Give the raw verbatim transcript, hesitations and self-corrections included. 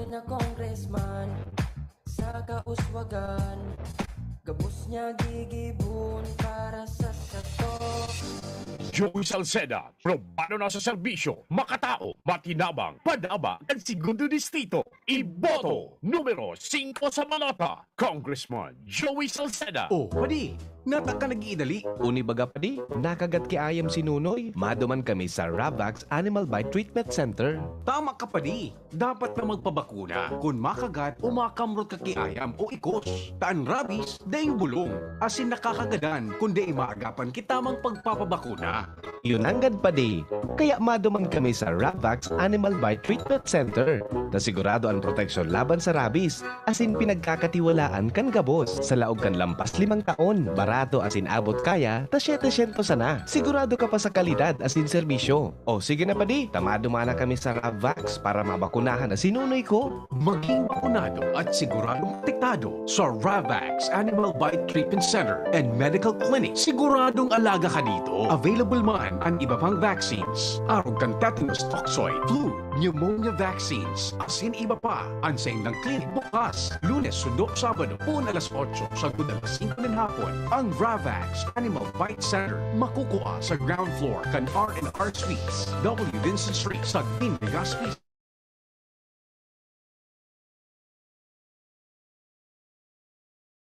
na congressman sa kauswagan, gabos niya gigibon para sa sato. Joey Salceda, probado na sa serbisyo, makatao, matinabang, padaba kan segundo distrito. Iboto, numero singko sa balota, Congressman Joey Salceda. Oh, padi, nata ka nag-iidali. Uni baga padi, nakagat ki ayam si Nunoy. Maduman kami sa Ravax Animal Bite Treatment Center. Tama ka padi, dapat na magpabakuna kun makagat o makamrot ka ki ayam o ikos. Ta an rabies, daing bulong, asin nakakagadan kun dai maagapan ki tamang pagpapabakuna. Iyo nanggad padi, kaya maduman kami sa Ravax Animal Bite Treatment Center, na sigurado an proteksyon laban sa rabies, asin pinagkakatiwalaan kan gabos. Sa laog kan lampas limang taon, barato asin abot kaya ta siyete syentos sana. Sigurado ka pa sa kalidad asin serbisyo. O sige na padi, ta maduman na kami sa Ravax para mabakunahan na si Nunoy ko. Maging bakunado at siguradong protektado sa Ravax Animal Bite Treatment Center and Medical Clinic. Siguradong alaga ka dito. Available man ang iba pang vaccines, arog kan tetanus toxoid, flu, pneumonia vaccines, asin iba pa. An saindang clinic bukas, Lunes, Sundo, Sabado, poon alas otso sagkod alas singko nin hapon. Ang Ravax Animal Bite Center makukua sa ground floor kan R and R Suites, W Vincent Street, Sagmin, Legazpi.